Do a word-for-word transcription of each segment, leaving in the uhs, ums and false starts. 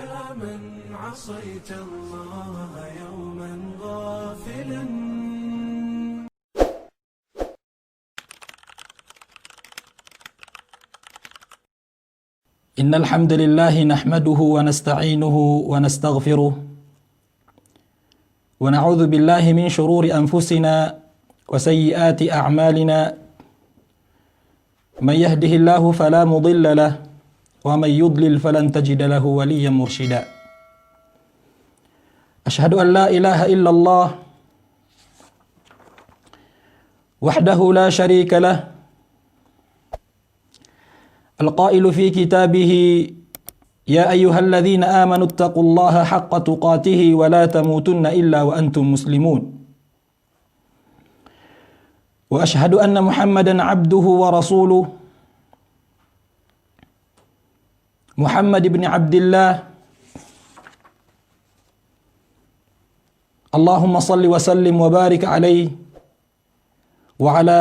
من عصيت الله يوما غافلا. إن الحمد لله نحمده ونستعينه ونستغفره، ونعوذ بالله من شرور أنفسنا وسيئات أعمالنا. من يهده الله فلا مضل له، ومن يضلل فلن تجد له وليا مرشدا. أشهد أن لا إله إلا الله وحده لا شريك له، القائل في كتابه: يا أيها الذين آمنوا اتقوا الله حق تقاته ولا تموتن إلا وأنتم مسلمون. وأشهد أن محمدا عبده ورسوله، محمد بن عبد الله. اللهم صل وسلم وبارك عليه وعلى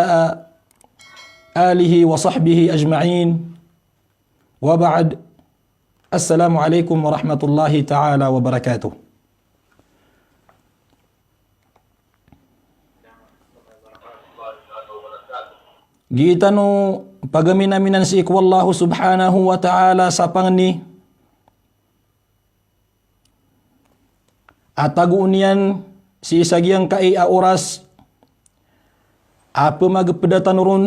آله وصحبه أجمعين. وبعد. السلام عليكم ورحمة الله تعالى وبركاته. Gii tano pagaminaminan sii ko Allahu subhanahu wa ta'ala sa pangni a tagoon iyan sii sa giyangkai a oras a pemagepeda tano ron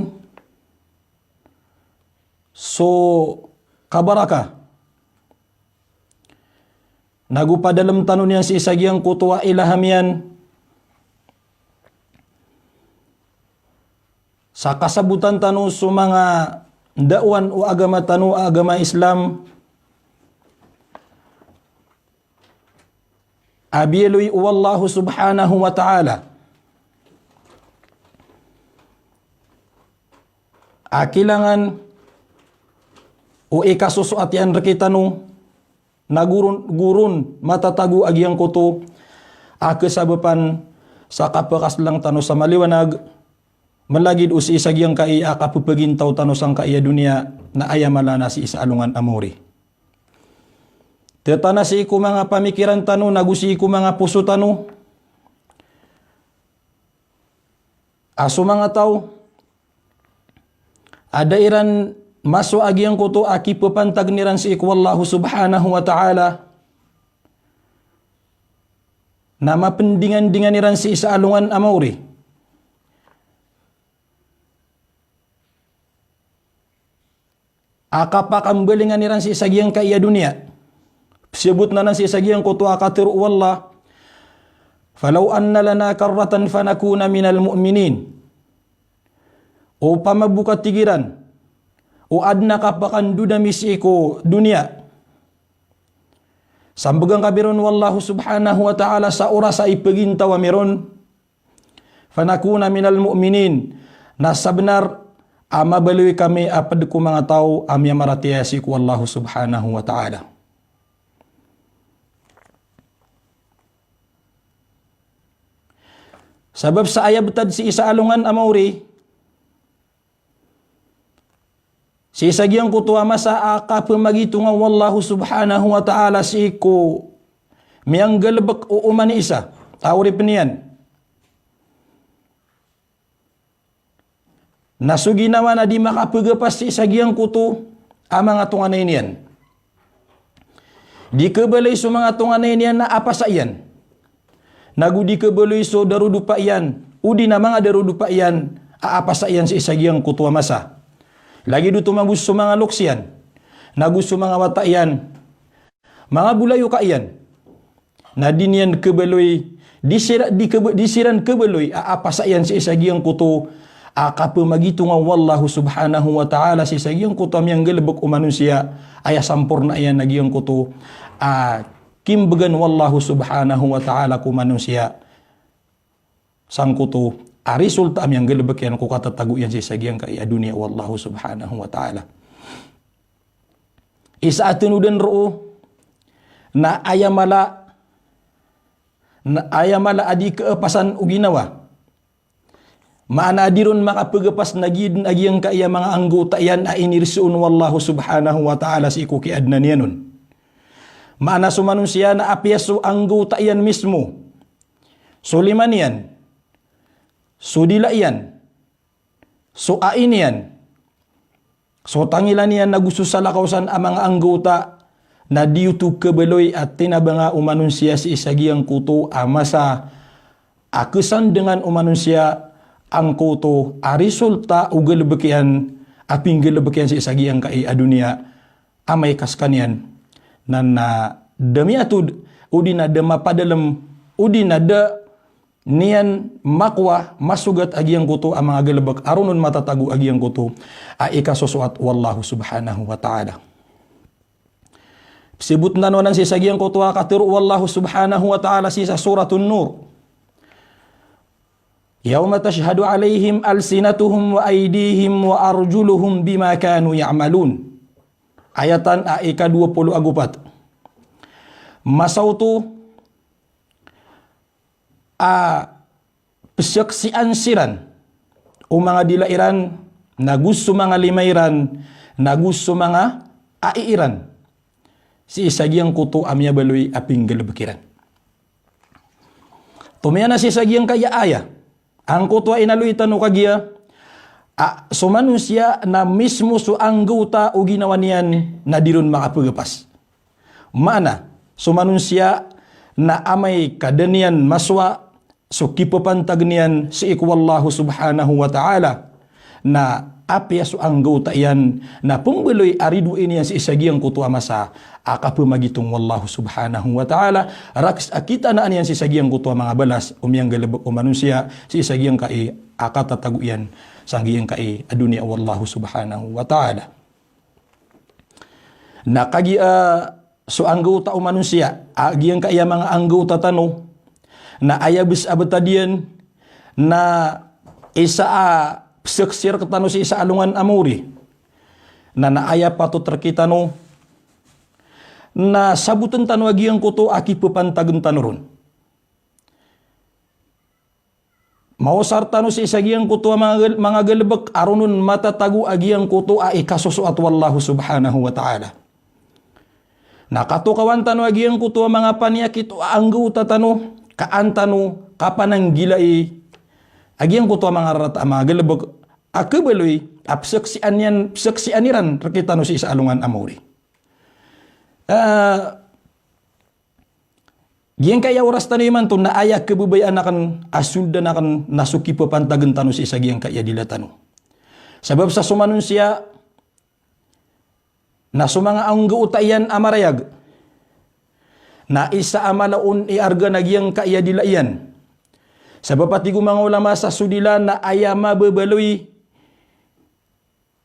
so kabaraka. Nago padalem tano niyan sii sa giyangkoto a ilaham iyan sa kasabotan tano so manga ndaowan o agama tano a agama Islam a biyaloy o Allahu subhanahu wa ta'ala a kailangan o ikasosoat iyan rektano na goron, goron matatago a giyangkoto a kesabapan sa kapekaslang tano sa maliwanag, malagid o sii sa giyangkai a kapepegintaw tano sangkai a doniya na aya mala na sii sa alongan a maori. Tetana sii ko manga pamikiran tano, nago sii ko manga poso tano, a so manga taw a da iran masowa a giyangkoto a kipepantagn iran sii ko Allahu subhanahu wa ta'ala, na mapendingandingan iran sii sa alongan a maori a kapakambalingan iran sii sa giyangkai a doniya. Pesebot anan sii sa giyangkoto a katero o Allah: "Falaw anna lana karratan fanakuna minal mu'minin." Opama bo ka, tig iran, o aden a kapakandoda mi sii ko doniya, sambegan kami ron o Allahu subhanahu wa ta'ala sa oras a ipegintaw ami ron, fanakuna minal mu'minin, na sabenar a mabaloy kami a ped ko manga taw a miyamaratiyaya sii ko Allahu subhanahu wa ta'ala. Sabap sa aya betad sii sa alongan a maori, sii sa giyangkoto a masa a kapemagitonga o Allahu subhanahu wa ta'ala sii ko miyanggalebek o oman i isa a oripen iyan, na so ginawa na di makapegapas sii sa giyangkoto a manga tonganay niyan. Di kebaloy so manga tonganay niyan a apasa iyan, nago di kebaloy so darodopa iyan, odi na manga darodopa iyan a apasa iyan sii sa giyangkoto a masa. Lagid oto mambo so manga loks iyan, nago so manga wata iyan, manga bolayoka iyan, na di niyan kebaloy, di sira-, di kebe-, di siran kebaloy a apasa iyan sii sa giyangkoto a kapemagitonga o Allahu subhanahu wa ta'ala sii sa giyangkoto a miyanggalebek o manosiya, aya samporna iyan a giyangkoto a kimbegan o Allahu subhanahu wa ta'ala ko manosiya sangkoto a resulta a miyanggalebek iyan ko katatago iyan sii sa giyangkai a doniya o Allahu subhanahu wa ta'ala. Isa a tenodan roo na aya mala, na aya mala a di keepasan o ginawa. Maana a di ron makapegapas na giyaden a giyangkai a manga anggota iyan a inirisoon o Allahu subhanahu wa ta'ala sii ko kiyadenan iyan on. Maana so manosiya na apiya so anggawta iyan mismo, so lima niyan, so dila iyan, so ai niyan, so tangila niyan ago so salakaw san a manga anggawta, na di oto kabaloy a tinabanga o manosiya sii sa giyangkoto a masa a kasandangan o manosiya angkoto a resulta o galebek iyan a pinggalebek iyan sii sa giyangkai a doniya. Amay ka sekaniyan na, na da miyatod, odi na da mapadalem, odi na da niyan makowa, masogat a giyangkoto a manga galebek a ron on matatago a giyangkoto a ikasosoat o Allahu subhanahu wa ta'ala. Pesiboten tano anan sii sa giyangkoto a katero o Allahu subhanahu wa ta'ala sii sa Suratun Nur. Yawma tashhadu alayhim alsinatuhum wa aydihim wa arjuluhum bima kanu ya'malun. Ayatan a ika dowa polo ago pat. Masa oto a pesaksian siran o manga dila iran, nago so manga lima iran, nago so manga ai iran, sii sa giyangkoto a miyabaloy a pinggalebek iran. Tomiyan a sii sa giyangkaya aya, angkoto a inaloy tano kagiya, a, so manosiya na mismo so anggawta o ginawa niyan na di ron makapegapas. Maana, so manosiya na amay ka da niyan masowa so kipepantag niyan sii ko Allahu subhanahu wa ta'ala, na apiya so anggawta iyan na pembaloy a ridoay niyan sii sa giyangkoto a masa a kapemagitong o Allahu subhanahu wa ta'ala, rakes a kitanaan iyan sii sa giyangkoto a manga balas o miyanggalebek o manosiya sii sa giyangkai a katatago iyan sa giyangkai a doniya o Allahu subhanahu wa ta'ala. Na kagiya, ah, so anggawta o manosiya, a giyangkaya manga anggawta tano, na aya bes a betad iyan, na isa a pesaksi rektano sii sa alongan a maori. Na, na aya patot rekitano, na saboten tano a giyangkoto a kipepantagen tano ron. Maosar tano sii sa giyangkoto a manga gal-, manga galebek a ron on matatago a giyangkoto a ikasosoat o Allahu subhanahu wa ta'ala. Na katokawan tano a giyangkoto a manga paniyakit o anggawta tano, ka an tano kapananggilai a giyangkoto a manga rarata a manga galebek a kebaloy a pesaksian iyan, pesaksian iran rekitano sii sa alongan a maori. Ah, Giyangkaya oras tano imanto na aya kebebayaan aken a soldan aken na so kipepantagen tano sii sa giyangkaya dila tano. Sabap sa so manosiya na so manga anggawta iyan a marayag na isa a mala on i arga na giyangkaya dila iyan. Sabap a tig o manga olama sa so dila na aya mababaloy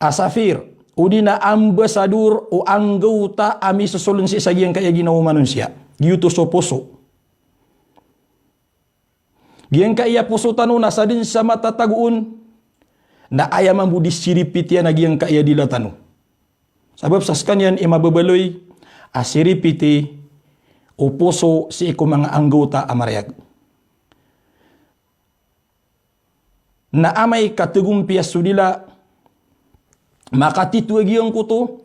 a safir, odi na ambasador o anggawta a misosolen sii sa giyangkaya ginawa o manosiya. Giyoto so poso. Giyangkaya poso tano na saden sa matatago on, na aya mambo di siripiti iyan a giyangkaya dila tano. Sabap sa sekaniyan i mababaloy a siripiti o poso sii ko manga anggawta a marayag. Na amay ka tegompiya so dila, makatito a giyangkoto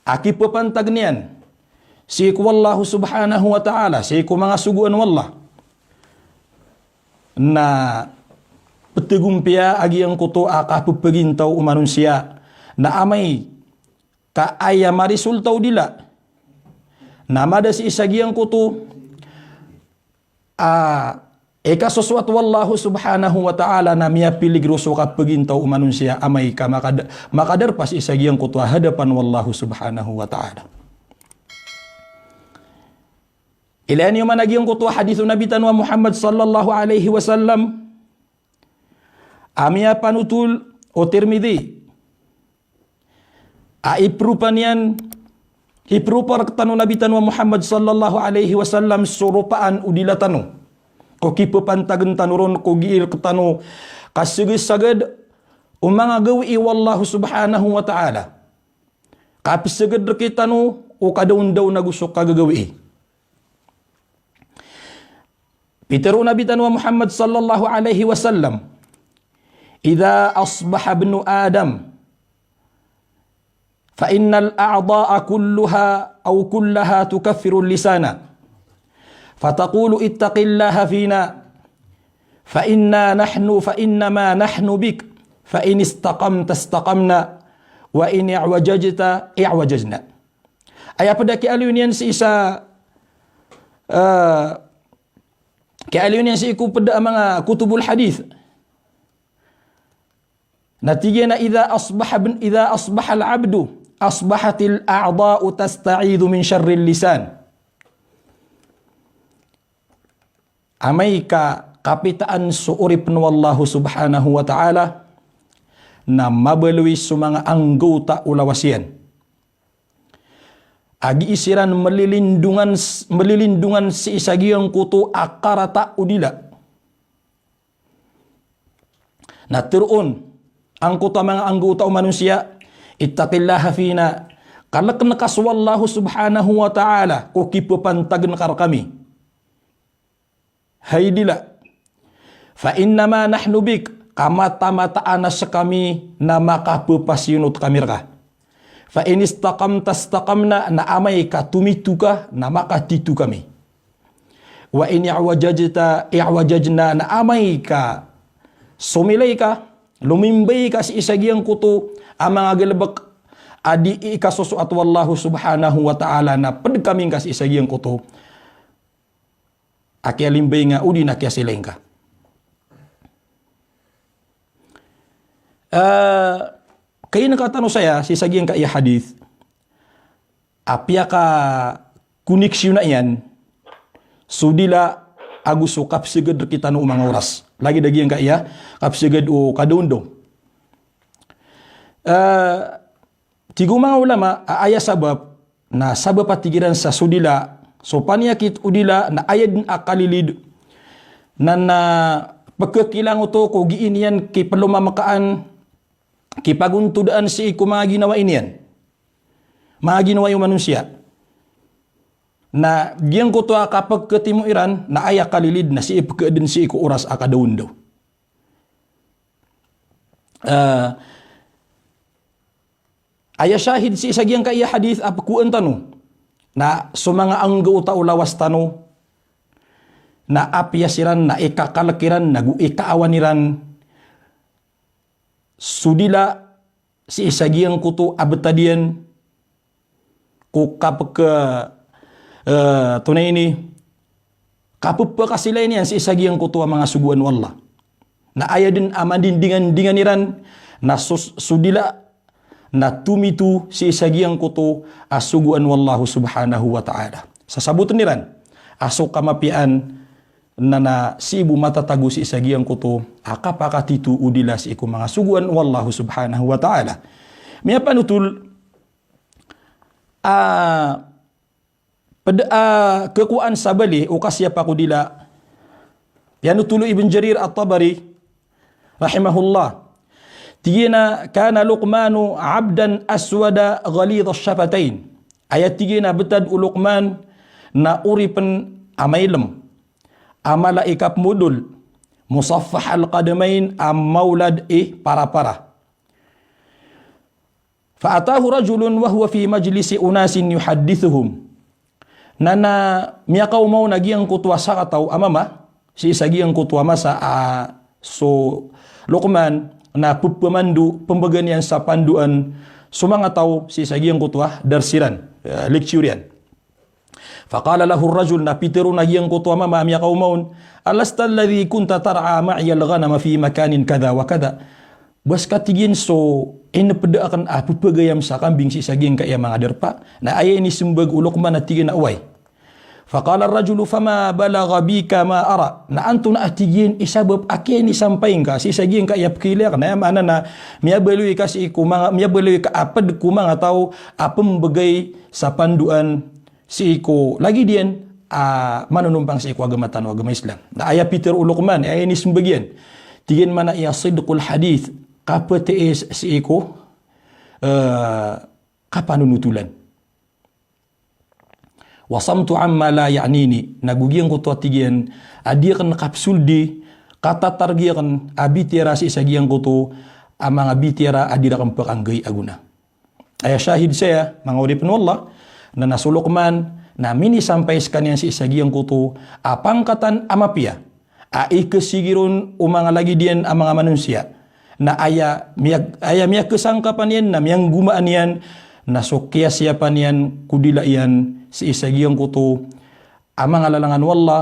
a kipepantagen iyan sii ko Allahu subhanahu wa ta'ala, sii ko manga sogoan o Allah. Na petegompiya a giyangkoto a kapepegintaw o manosiya, na amay ka aya marisolta o dila, na mada sii sa giyangkoto a ikasosoat o Allahu subhanahu wa ta'ala na miyapiligro so kapegintaw o manosiya amay ka makad-, makadarpa sii sa giyangkoto a hadapan o Allahu subhanahu wa ta'ala. Ilaya niyo man a giyangkoto a hadith o Nabi tano a Muhammad sallallahu alaihi wasallam a miyapanotol o Tirmidhi. A ipropa niyan, ipropa rektano o Nabi tano a Muhammad sallallahu alaihi wasallam so ropaan o dila tano ko kipepantagen tano ron ko gii rektano kasegesagad o manga gawii o Allahu subhanahu wa ta'ala. Kapeseged rekitano o kadaondaw nago so kagagawii. Pitero o Nabi tano a Muhammad sallallahu alaihi wasallam, "Idha asbaha ibnu Adam, Fa innal a'dha'a kulluha aw kullaha tukaffiru lisana. Fataqulu ittaqillaha fina. Fa inna nahnu, fa innama nahnu bik. Fa in istaqamta istaqamna. Wa in i'wajajta i'wajajna. Aya pd a kiyaaloy niyan sii sa, eh, kiyaaloy niyan sii ko pd a manga kutubul hadith. Na tig iyan a, "Idha asbaha bin-, idha asbaha al-abdu, asbahatil a'dha'u tasta'idhu min sharril lisan." Amay ka kapitaan so oripn o Allah subhanahu wa ta'ala, na mabaloy so manga anggawta o lawas iyan. Agi siran mlilindongan s-, mlilindongan sii sa giyangkoto a karata o dila. Na tharoon angkoto a manga anggawta o manosiya, "Ittaqillaha fina." Kalkn ka so Allah subhanahu wa ta'ala ko kipapantagn ka rkami. Hay dila. Fa innama nahnu bik, ka mataan-mataan a skami na makapphasiyonot kami rka. Fa in istaqamta istaqamna, na amay ka tomito ka, na makatito kami. Wa in i'wajajta i'wajajna, na amay ka somilay ka, lomimbay ka sii sa giyangkoto a manga galbk a di ikasosoat o Allah subhanahu wa ta'ala, na pd kami ngka sii sa giyangkoto a kiyalimbay nga odi na kiyasilay ngka. Eh, kagiya katano saya sii sa giyangkaya hadith, a piyakakoneksiyona iyan so dila ago so kapsgad rkitano o manga oras. Lagid a giyangkaya kapsgad o kadaondaw. Eh, tig o manga ulama a aya sabap, na sabap a tig iran sa so dila, so paniyakit o dila na aya dn a kalilid, na, na pkhakilangoto ko gii niyan kiplomamkaan, kipagontodaan sii ko manga ginawai niyan, manga ginawai o manosiya. Na giyangkoto a kapkhatimo iran na aya kalilid na sii pkhadn sii ko oras a kadaondaw. Eh, aya shahid sii sa giyangkaya hadith a pkowaan tano, na so manga anggawta o lawas tano, na apiya siran, na ikakalk iran, na go ikaawan iran so dila sii sa giyangkoto a btad iyan ko kapkha, eh, tonaa ini, kapphakasilay niyan sii sa giyangkoto a manga sogoan o Allah. Na aya dn a mandindingan-dingan iran, na so, so dila na tomito sii sa giyangkoto a sogoan o Allah subhanahu wa ta'ala. Sasabotn iran a so kamapiyaan na, na sii bo matatago sii sa giyangkoto a kapakatito o dila sii ko manga sogoan o Allah subhanahu wa ta'ala. Miyapanotol a pd a khakowaan sa bali o kasiyapa ko dila. Piyanotol o Ibn Jarir At-Tabari rahimahullah. Tig iyan a, "Kana Luqmanu abdan aswada ghalidha ash-shafatayn." Aya tig iyan a btad o Luqman na oripn a mailm, a mala i kapmodol, musaffah al-qadamayn, a maolad i parapara. Fa atahu rajulun wa huwa fi majlisi unasin yuhaddithuhum. Na, na miyakaoma on a giyangkoto a sakataw a mama, sii sa giyangkoto a masa a so Luqman na pphamando, pmbgan iyan sa pandoan so manga taw sii sa giyangkoto a dars iran, eh, lecture iyan. Faqala lahu ar-rajul, na pitharo on a giyangkoto a mama a miyakaoma on, "Alasta alladhi kunta tar'a ma'iya al-ghanama fi makanin kadha wa kadha?" Ba ska, tig iyan, so inpd akn a pphagayam sa kambing sii sa giyangkaya manga darpa? Na aya inismbag o Luqman a tig iyan a oway. Faqala ar-rajulu, "Fama balagha bika ma ara?" Na antonaa, tig iyan, i sabap a kiyanisampay ngka sii sa giyangkaya pkhailay akn? Aya maana na miyabaloy ka sii ko manga, miyabaloy ka a pd ko manga taw a pmbgay sa pandoan sii ko lagid iyan a manonompang sii ko agama tano a agama Islam. Na aya pitharo o Luqman, aya inismbag iyan, tig iyan, mana iya sidqul hadith, kapthiis sii ko, eh, kapanonotolan. Wa samtu amma la ya'nini, na go giyangkoto a tig iyan a di akn kapsoldi, katatargi akn a bitiyara sii sa giyangkoto a manga bitiyara a di rakn pkhanggay a gona. Aya shahid saya, manga oripen o Allah, na na so Luqman, na minisampay sekaniyan sii sa giyangkoto a pangkatan a mapiya a ikesigi ron o manga lagid iyan a manga manosiya. Na aya miyak-, aya miyakesangkapan iyan, na miyanggomaan iyan, na so kiyasiyapan iyan ko dila iyan sii sa giyangkoto a manga lalangan o Allah,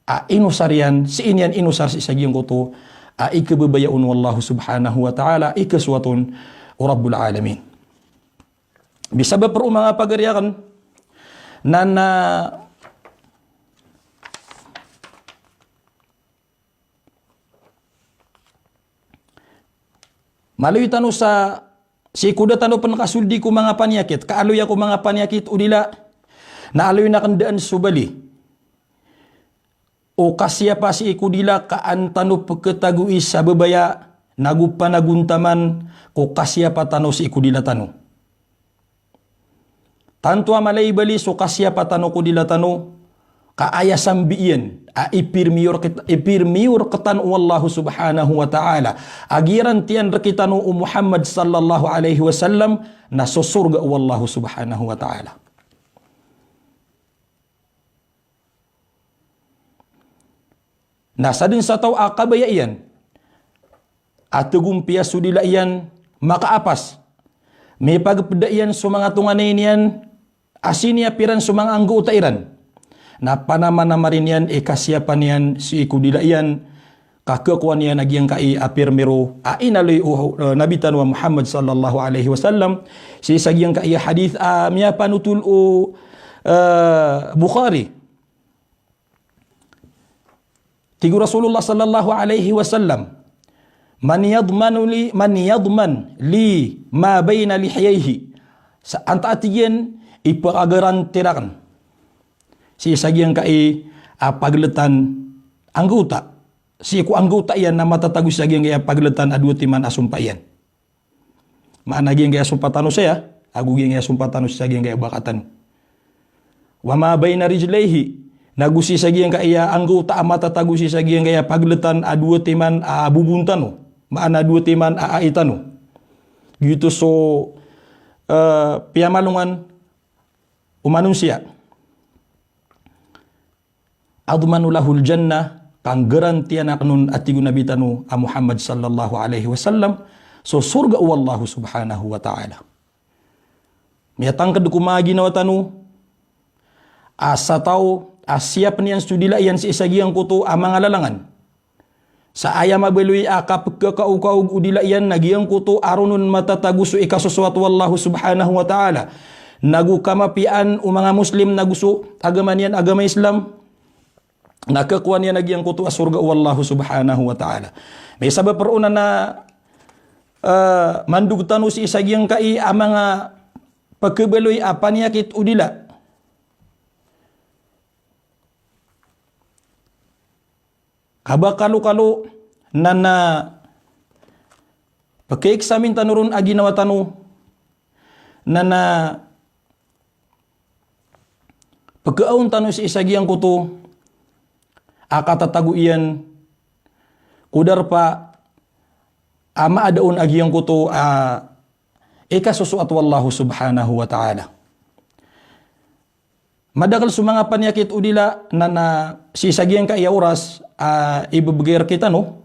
a inosar iyan, sii niyan inosar sii sa giyangkoto a ikebebaya on o Allah subhanahu wa ta'ala, ikesoat on o Rabbul Alamin. Bisabap roo manga pagari aken, na na maloy tano sa sii ko da tano pen kasoldi ko manga paniyakit, kaaloya ko manga paniyakit o dila, na aloy na kendaan so bali o kasiyapa sii ko dila ka an tano peketagoi sa bebaya, nago panagontaman ko kasiyapa tano sii ko dila tano. Tanto a mala i bali so kasiyapa tano ko dila tano, ka aya sambi iyan a ipirmiyor ket-, ipirmiyor rektano o Allah subhanahu wa ta'ala a giyarantiyan rekitano o Muhammad sallallahu alaihi wasallam, na so sorga o Allah subhanahu wa ta'ala. Na saden sa taw a kabaya iyan a tegompiya so dila iyan makaapas, mipagpeda iyan so manga tonganay niyan a siniyapiran so manga anggawta iran, na panamanamarin iyan i kasiyapan iyan sii ko dila iyan, ka kekowa niyan a giyangkai a pirmiro a inaloy o, eh, Nabi tano a Muhammad sallallahu alaihi wasallam, sii sa giyangkai a hadith a miyapanotol o, eh, Bukhari. Tig o Rasulullah sallallahu alaihi wasallam, "Man yadmanu li, man yadman li ma baina lihyayhi?" Sa antaa, tig iyan, i pekagaranti raken sii sa giyangkai a pagletan anggawta, sii ko anggawta iyan na matatago sii sa giyangkai a pagletan a dowa timan a sompa iyan. Maana giyangkaya sompa tano saya, ago giyangkaya sompa tano sa giyangkaya bakat tano. Wa ma baina rijlaihi, nago sii sa giyangkaya anggawta a matatago sii sa giyangkaya pagletan a dowa timan a bobon tano, maana dowa timan a ai tano. Giyoto so, eh, piyamalongan o manosiya. Admanu lahul jannah, kanggarantiyan aken on, a tig o Nabi tano a Muhammad sallallahu alaihi wasallam, so sorga o Allah subhanahu wa ta'ala. Miyatangked ko manga ginawa tano a sa taw a siyap niyan so dila iyan sii sa giyangkoto a manga lalangan. Sa aya mabaloy a kapekakaokaog o dila iyan na giyangkoto a ron on matatago so ikasosoat o Allah subhanahu wa ta'ala, nago kamapiyaan o manga Muslim nago so agama niyan, agama Islam, na kekowa niyan a giyangkoto a sorga o Allah subhanahu wa ta'ala. Misabap roo na, eh, mandog tano sii sa giyangkai a manga pekebaloy a paniyakit o dila. Kabakalokalo na na peke-examine tano ron a ginawa tano, na na pekeaon tano sii sa giyangkoto a katatago iyan ko darpa a maada on a giyangkoto a ikasosoat o Allah subhanahu wa ta'ala. Madakel so manga paniyakit o dila na na sii sa giyangkaya oras a ibebegay rektano,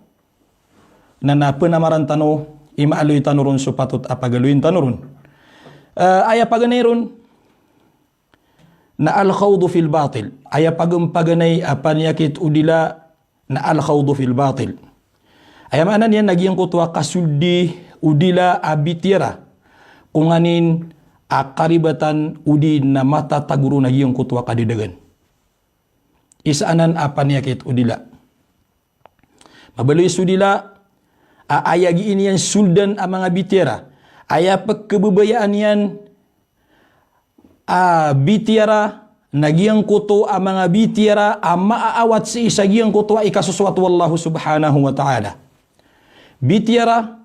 na na penamaran tano i maaloy tano ron so patot a pagaloyin tano ron. Eh, aya paganay ron na al-khawdu fil batil. Aya pagempaganay a paniyakit o dila na al-khawdu fil batil. Aya maana niyan na giyangkoto a kasoldi o dila a bitiyara ko nganin a karibatan odi na matatago ron a giyangkoto a kadedagan. Isa anan a paniyakit o dila. Mabaloy so dila a aya gii niyan soldan a manga bitiyara, aya pekebebayaan iyan a bitiyara na giyangkoto a manga bitiyara a maaawat sii sa giyangkoto a ikasosoat o Allah subhanahu wa ta'ala. Bitiyara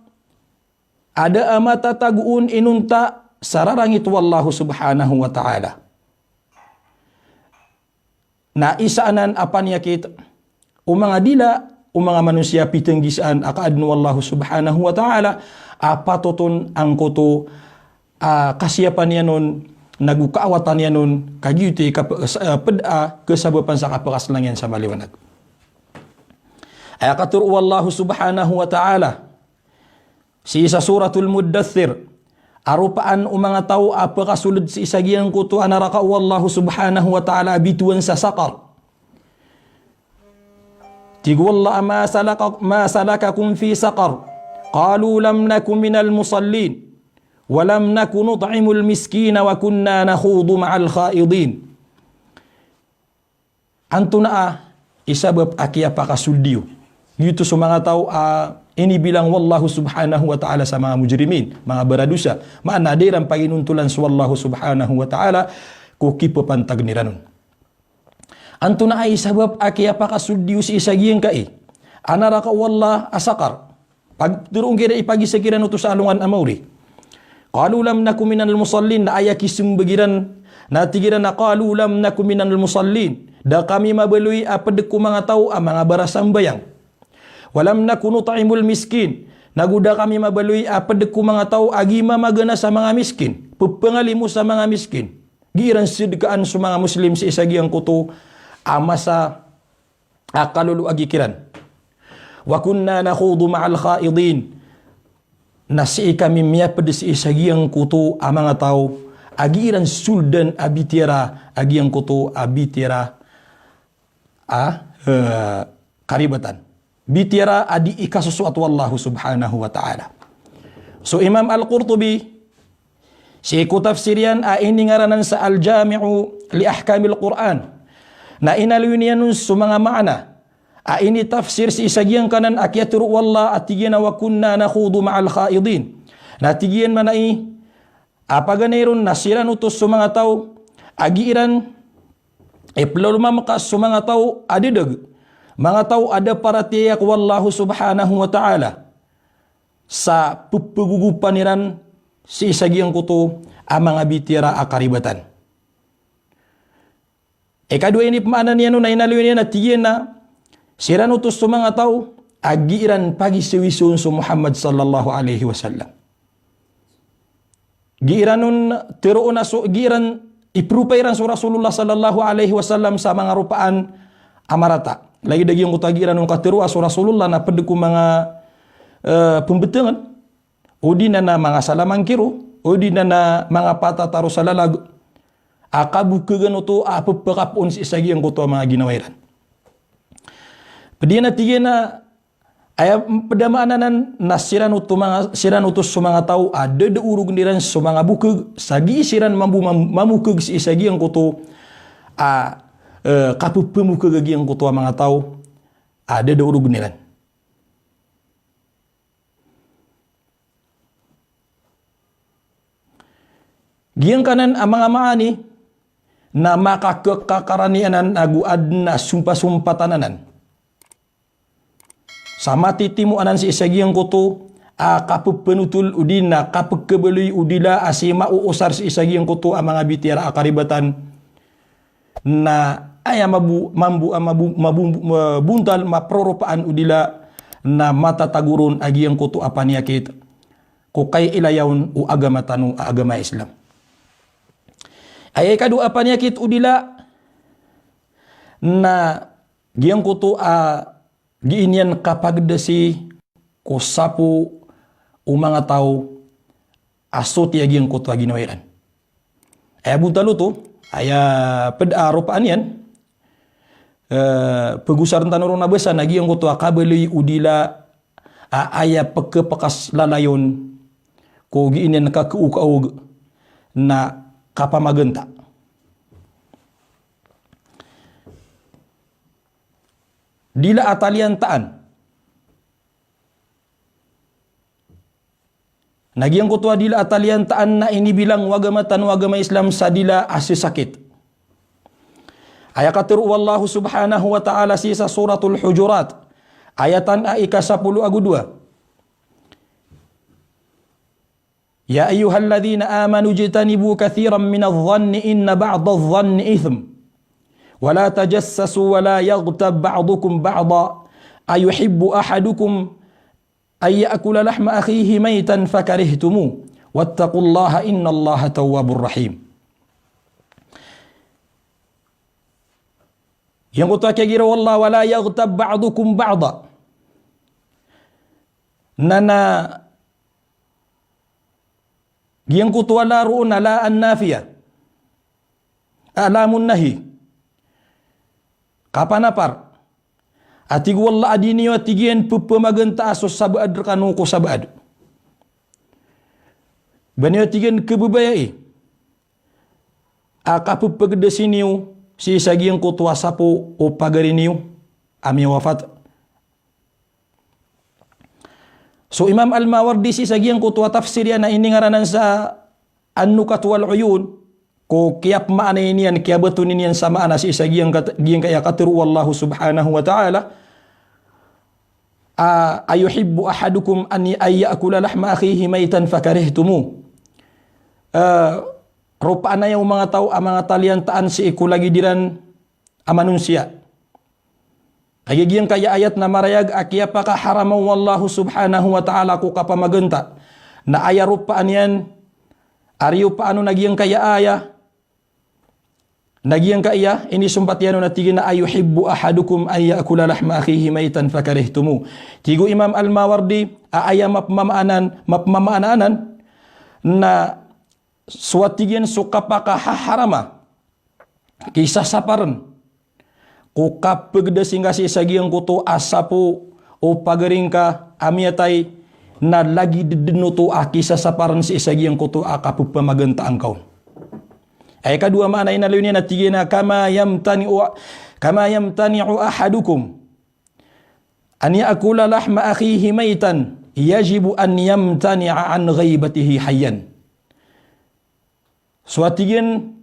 a da a matatago on inonta sa rarangit o Allah subhanahu wa ta'ala. Na isa anan a paniyakit o manga dila o manga manosiya pitenggisaan a kaadn o Allah subhanahu wa ta'ala a patot on angkoto a kasiyapan iyan on, nago kaawatan iyan on, kagiya oto i kap-, eh, pd a kasabapan sa kapakaslang iyan sa maliwanag. Aya katharo o Allah subhanahu wa ta'ala sii sa Suratul Muddaththir, a ropaan o manga taw a pakasold sii sa giyangkoto a naraka o Allah subhanahu wa ta'ala a bitowan sa Saqar. Tig o Allah, "Ma salaka-, ma salakakum fi saqar? Qalu lam naku minal musallin, wa lam naku nut'imul miskina, wa kunna nakhudu ma'al khaidin." Antonaa i sabap a kiyapakasold iyo, giyoto so manga taw a inibilang o Allah subhanahu wa ta'ala sa manga mujrimin, manga baradosa, maana a da iran paginontolan so Allah subhanahu wa ta'ala ko kipapantagn iran on. Antonaa i sabap a kiyapakasold iyo sii sa giyangkai a naraka o Allah a Saqar? Pag-, tharoon kiran, ipagisa kiran oto sa alongan a maori. Qalu lam naku minal musallin, na aya kismbag iran, na tig iran a qalu lam naku minal musallin. Da kami mabaloy a pd ko manga taw a manga barasambayang. Wa lam naku nut'imul miskin. Nago da kami mabaloy a pd ko manga taw a gii mamagana sa manga miskin, ppangalimo sa manga miskin. Gii ran sedkaan so manga Muslim sii sa giyangkoto a masa a kalolowagi kiran. Wa kunna nakhudu ma'al khaidin. Na sii kami miyapd sii sa giyangkoto a manga taw a gii ran soldan a bitiyara a giyangkoto a bitiyara a, eh, karibatan. Bitiyara a dii kasosoat o Allah subhanahu wa ta'ala. So Imam Al-Qurtubi, sii ko tafsir iyan a iningaranan sa Al-Jami'u li Ahkamil Qur'an, na inaloy niyan on so manga maana a initafsir sii sa giyangkanan a kiyatharo o Allah a tig iyan a wa kunna nakhudu ma'al khaidin. Na tig iyan manai a paganay ron na siran oto so manga taw a gii ran iplalomamka so manga taw a dadag, manga taw a da paratiyaya ko Allah subhanahu wa ta'ala, sa pphagogopan iran sii sa giyangkoto a manga bitiyara a karibatan. Ikadowa a inipmaana niyan on na inaloy niyan a tig iyan a siran oto so manga taw a gii ran pagisawisawn so Muhammad sallallahu alaihi wasallam. Gii ran on tharoon a so, gii ran, ipropay iran so Rasulullah sallallahu alaihi wasallam sa manga ropaan a marata. Lagid a giyangkoto a gii ran on katharoa so Rasulullah na pd ko manga, eh, pmbtngn, odi na na manga salamangkiro, odi na na manga patataro sa lalag a kabokhagan oto a pphakapoon sii sa giyangkoto a manga ginawa iran. Pd iyan a tig iyan a aya pd a maana anan na siran oto manga, siran oto so manga taw a dadaorogn iran so manga bokhag, sa gii siran mambo mam-, mamokhag sii sa giyangkoto a, eh, kapphmokhag a giyangkoto a manga taw a dadaorogn iran. Giyangkanan a manga maani na makakakakarani anan ago adn a sompasompatan anan sa matitimo anan sii sa giyangkoto a kapphanothol odi na kapkhabaloy o dila a sii maoosar sii sa giyangkoto a manga bitiyara a karibatan. Na aya mabu-, mambo-, a mabu-, mabu-, mabontal, maproropaan o dila na matatago ron a giyangkoto a paniyakit ko kaiilayawn o agama tano a agama Islam. Aya ikadowa a paniyakit o dila na giyangkoto a gii niyan kapagdasi ko sapo o manga taw a soti a giyangkoto a ginawa iran. Aya bontal oto, aya pd a ropaan iyan, eh, pagosarn tano ron a basa na giyangkoto a kabaloy o dila a aya pkhapakas lalayon ko gii niyan kakaokaog na kapamaganta. Dila a taliyantaan. Na giyangkoto a dila a taliyantaan na inibilang o agama tano a agama Islam sa dila a sisakit. Aya katharo o Allah subhanahu wa ta'ala sii sa Suratul Hujurat, ayatan a ika sapolo ago dowa. يا أيها الذين آمنوا اجتنبوا كثيرا من الظن إن بعض الظن إثم ولا تجسسوا ولا يغتب بعضكم بعضا أيحب أحدكم أن يأكل لحم أخيه ميتا فكرهتموه Wattaqullaha innallaha tawwabur rahim. Giyangkoto a kiyagiraw o Allah, wala yaghtab ba'dukum ba'da. Na, na giyangkoto a la roo na la an-nafiyah. A lamun nahi. Kapanapar. A tig o Allah a di niyo a tig iyan pepamagantaa so sabaad rekano ko sabaad. Ba niyo a tig iyan kebebayai a kapepagedesi niyo sii sa giyangkoto a sapo o pagari niyo a miyawafat. So Imam Al-Mawardi sii sa giyangkoto a tafsir iyan a iningaranan sa An-Nukat wal Uyun, ko kiyapmaanai niyan, kiyabatoni niyan sa maana sii sa giyangkat-, giyangkaya katero o Allah subhanahu wa ta'ala, a, ayuhibbu ahadukum an, an ya'kula lahma akhihi maytan fakarihtumuh. A, ropaan aya o manga taw a manga taliyantaan sii ko lagid iran a manosiya. Kagiya giyangkaya ayat na marayag a kiyapakaharama o Allah subhanahu wa ta'ala ko kapamaganta. Na aya ropaan iyan, a riyo paan on a giyangkaya aya, na giyangkaya inisompat iyan on a tig iyan a ayuhibbu ahadukum an ya'kula lahma akhihi maytan fakarihtumuh. Tig o Imam Al-Mawardi, a aya mapmamaanan, mapmamaanan, na so a tig iyan so kapakahaharama, kisasaparen ko kapegedasi ngka sii sa giyangkoto a sapo o pagari ngka a miyatay, na lagid den oto a kisasaparen sii sa giyangkoto a kapepamagantaan ka on. Aya kadowa maana inaloy niyan a tig iyan a kama yamtani'u, kama yamtani'u ahadukum an ya'kula lahma akhihi maytan, yajibu an yamtani'a an ghaibatihi hayyan. So a tig iyan,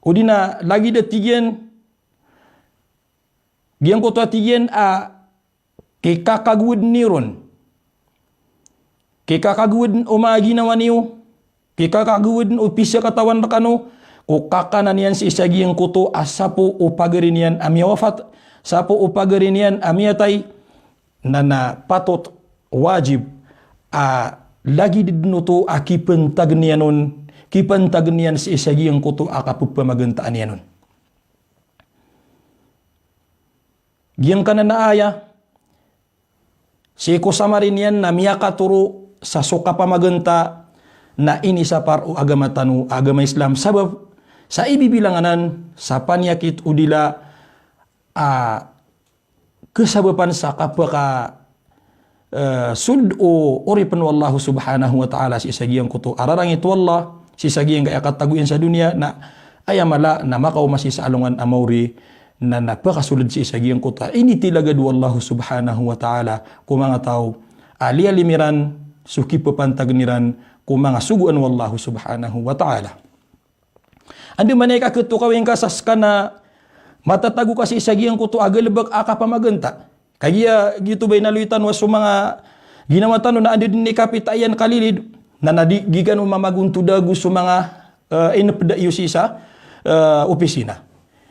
odi na lagid a tig iyan, giyangkoto a tig iyan a kikakagoweden iyo ron. Kikakagoweden o manga ginawa niyo, kikakagoweden o pisakatawan rekano, ko kakanan iyan sii sa giyangkoto a sapo o pagari niyan a miyawafat, sapo o pagari niyan a miyatay, na, na patot, wajib, a lagid den oto a kipentagen iyan on, kipentagen iyan sii sa giyangkoto a kapepamagantaan iyan on. Giyangkanan a aya, sii ko samari niyan na miyakatoro sa so kapamaganta na inisapar o agama tano a agama Islam. Sabap sa ibibilang anan sa paniyakit o dila a kesabapan sa kapaka, eh, sold o oripen o Allah subhanahu wa ta'ala sii sa giyangkoto a rarangit o Allah, sii sa giyangkaya katago iyan sa doniya, na aya mala na makaoma sii sa alongan a maori, na, na pakasold sii sa giyangkoto a initilagad o Allah subhanahu wa ta'ala ko manga taw a liyalim iran so kipepantagen iran ko manga sogoan o Allah subhanahu wa ta'ala. Andamanaya i kaketokawi ngka sa seka na matatago ka sii sa giyangkoto a galebek a kapamaganta. Kagiya giyoto ba inaloy tano a so manga ginawa tano na anda den i kapita iyan kalilid, na, na di, gii kano mamagontod ago so manga, eh, inepeda iyo sii sa, eh, opisina.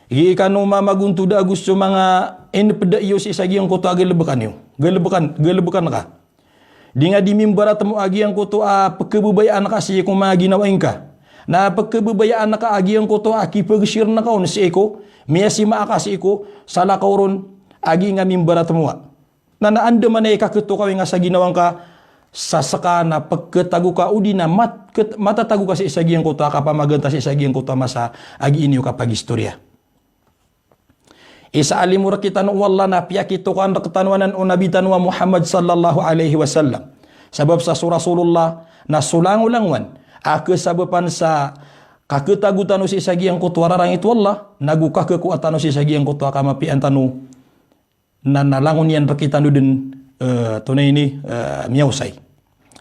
Gii kano mamagontod ago so manga inepeda iyo sii sa giyangkoto a galebekan iyo. Galebekan, galebekan ka. Di nga di mimbaratmo a giyangkoto a pekebebayaan ka sii ko manga ginawa ingka. Na pekebebayaan ka a giyangkoto a kipegesiren ka on sii ko, miyasima ka sii ko salakaw ron a gii nga mimbaratmo a. Na, na andamanaya i kaketokawi nga sa ginawa ngka sa seka na peketago ka odi na mat-, ket-, matatago ka sii sa giyangkoto a kapamaganta sii sa giyangkoto a masa a gii niyo kapagistoriya. Isa a limo rektano o Allah na piyakitokaan rektano anan o Nabi tano a Muhammad sallallahu alaihi wasallam. Sabap sa so Rasulullah na so langolangowan a kesabapan sa kaketago tano sii sa giyangkoto a rarangit o Allah, nago kakekowa tano sii sa giyangkoto a kamapiyaan tano, na, na langon iyan rektano den, eh, tonaa ini, eh, miyaosay.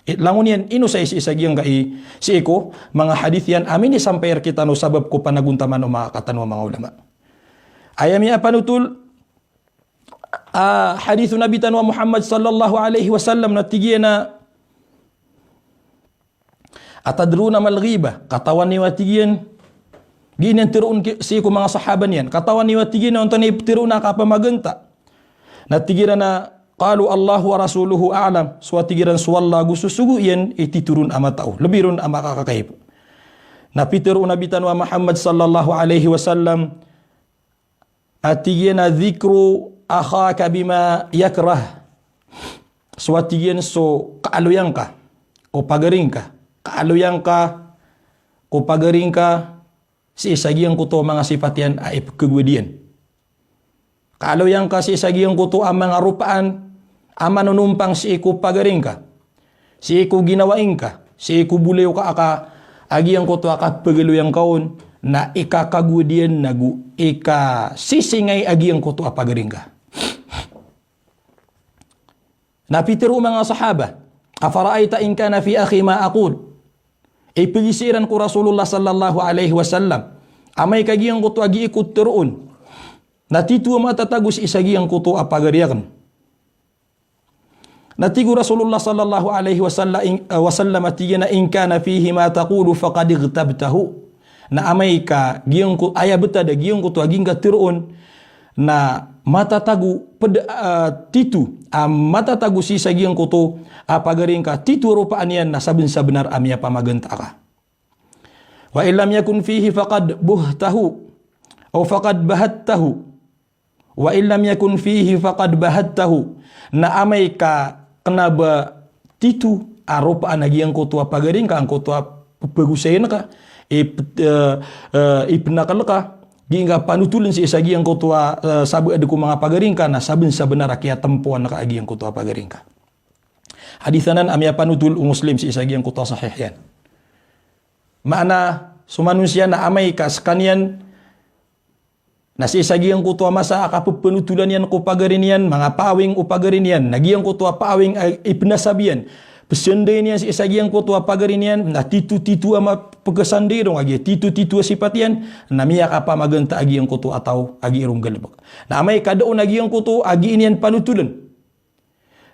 I, langon iyan inosay sii sa giyangkai, sii ko manga hadith iyan a minisampay rektano sabap ko panagontaman o manga katano a manga ulama. Aya miyapanotol a hadith o Nabi tano a Muhammad sallallahu alaihi wasallam na tig iyan a, "Atadruna mal ghibah?" Katawan iyo a tig iyan, gii niyan teroon ki-, sii ko manga sahaba niyan. Katawan iyo a tig iyan, antonaa i teroon a kapamaganta? Na tig iran a, Qalu Allahu wa rasuluhu a'lam. So a tig iran so Allah ago so sogo iyan i titho ron a matao. Lebi ron a makakakayb. Na pitharo o Nabi tano a Muhammad sallallahu alaihi wasallam a tig iyan a dhikru akhaka bima yakrah. So a tig iyan so kaaloyan ka o pagaring ka. Kaaloyan ka o pagaring ka sii sa giyangkoto a manga sipat iyan a ipkhagowad iyan. Kaaloyan ka sii sa giyangkoto a manga ropaan a manonompang sii ko pagaring ka, sii ko ginawaing ka, sii ko bolayoka aka a giyangkoto a kapagaloyan ka on, na ikakagowad iyan nago ikasisingay a giyangkoto a pagaring ka. Na pitharo o manga sahaba, "Afara'aita in kana fi akhi ma aqul?" Ipagiza iran ko Rasulullah sallallahu alaihi wasallam, "Amay ka giyangkoto a gii ko tharoon na titho a matatago sii sa giyangkoto a pagari aken?" Na tig o Rasulullah sallallahu alaihi wasallam, in, eh, wasallam a tig iyan a, "In kana fihi ma taqulu faqad ightabtahu." Na amay ka giyangko-, aya btad a giyangkoto a gii ngka tharoon na matatago ped-, eh, titho, a matatago sii sa giyangkoto a pagaring ka, titho a ropaan iyan, na sabensabenar a miyapamaganta ka. "Wa in lam yakun fihi faqad buhtahu, aw faqad bahattahu." "Wa in lam yakun fihi faqad bahattahu." Na amay ka kena ba titho a ropaan a giyangkoto a pagaring ka, angkoto a pephagosayen ka, ip-, eh, eh, ipnakel ka, gii ngka panotolen sii sa giyangkoto a, eh, sabaad ko manga pagaring ka, na sabensabenar a kiyatempoan ka a giyangkoto a pagaring ka. Hadith anan a miyapanotol o Muslim sii sa giyangkoto a sahih iyan. Maana, so manosiya na amay ka sekaniyan na sii sa giyangkoto a masa a kapepanotolan iyan ko pagari niyan, manga paawing o pagari niyan, na giyangkoto a paawing a ipnasab iyan, pesanday niyan sii sa giyangkoto a pagari niyan, na titho-titho a mapekhasanday ron a giya titho-titho a sipat iyan, na miyakapamaganta a giyangkoto a taw a gii ron galebek. Na amay ka da on a giyangkoto a gii niyan panotolen,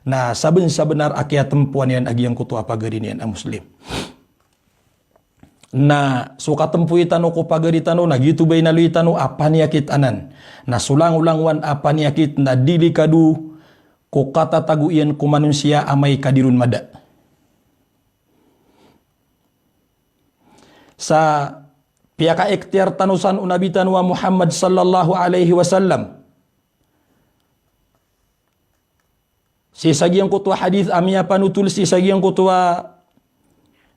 na sabensabenar a kiyatempoan iyan a giyangkoto a pagari niyan a Muslim. Na so katempowi tano ko pagari tano, na giyoto ba inaloy tano a paniyakit anan. Na so langolangowan a paniyakit na delikado ko katatago iyan ko manosiya amay ka di ron mada. Sa piyakaikhtiyar tano san o Nabi tano a Muhammad sallallahu alaihi wasallam. Sii sa giyangkoto a hadith a miyapanotol, sii sa giyangkoto a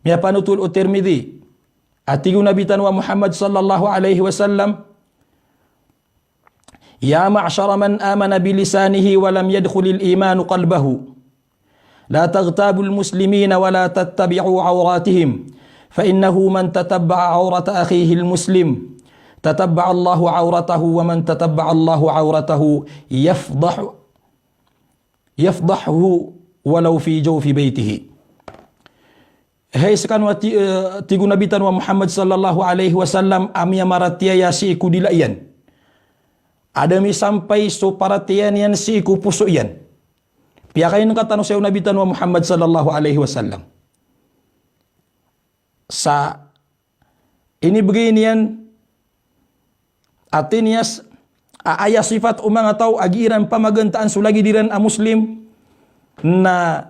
miyapanotol o Tirmidhi. A tig o Nabi tano a Muhammad sallallahu alaihi wasallam, "Ya ma'shara man amana bilisanihi wa lam yadkhulil imanu qalbahu. La taghtabul muslimina wa la tattabi'u awratihim. Fa innahu man tatabba'a awrata akhihil muslim, tatabba'a Allahu awratahu, wa man tatabba'a Allahu awratahu yafdahu, yafdahu walau fi jawfi baytihi." Hay sekano a ti-, eh, tig o Nabi tano a Muhammad sallallahu alaihi wasallam a miyamaratiyaya sii ko dila iyan, a da misampay so paratiyaya niyan sii ko poso iyan. Piyakaingka tano saya o Nabi tano a Muhammad sallallahu alaihi wasallam. Sa inibegay niyan a tiniyas a aya sifat o manga taw a gii ran pamagantaan so lagid iran a Muslim, na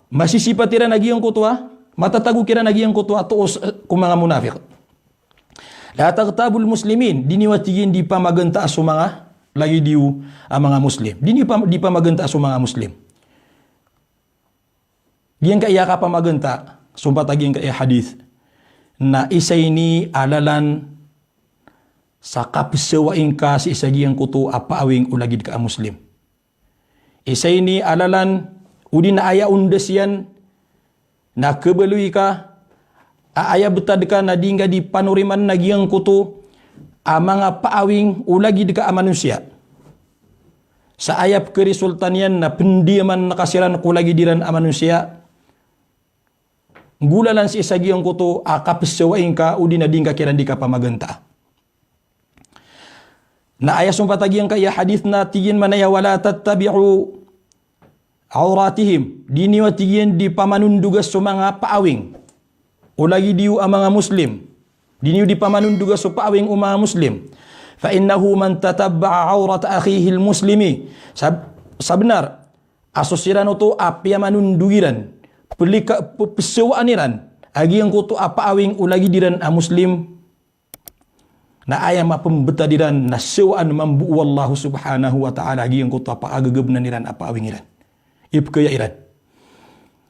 masisipat iran a giyangkoto a, matatago kiran a giyangkoto a toos, eh, ko manga munafiq. "La taghtabul muslimin," di niyo a tig iyan di pamagantaa so manga lagid iyo a manga Muslim. Di niyo pam-, di pamagantaa so manga Muslim. Giyangkaya kapamaganta, sompat a giyangkaya hadith, na isa ini a lalan sa kapesawai ngka sii sa giyangkoto a paawing o lagid ka a Muslim. Isa ini a lalan, odi na aya ondas iyan, na kebaloy ka, a aya betad ka na di ngka di panoriman a giyangkoto a manga paawing o lagid ka a manosiya. Sa aya pekerisulta niyan na pendiyaman ka siran ko lagid iran a manosiya. Nggolalan sii sa giyangkoto a kapesawai ngka odi na di ngka kiran di kapamaganta. Na aya sompat a giyangkaya hadith na tig iyan manaya, "Wa la tattabi'u awratihim." Di niyo a tig iyan di pamanondoga so manga paawing o lagid iyo a manga Muslim. Di niyo di pamanondoga so paawing o manga Muslim. "Fa innahu man tatabba'a awrata akhihil muslimi." Sab-, sabenar a so siran oto a piyamanondog iran, pelika-, pe-, pesawaan iran a giyangkoto a paawing o lagid iran a Muslim, na aya mapembetad iran na sawaan mambo o Allahu Subhanahu wa Ta'ala a giyangkoto a pakagegabnan iran a paawing iran. Ipekaya iran.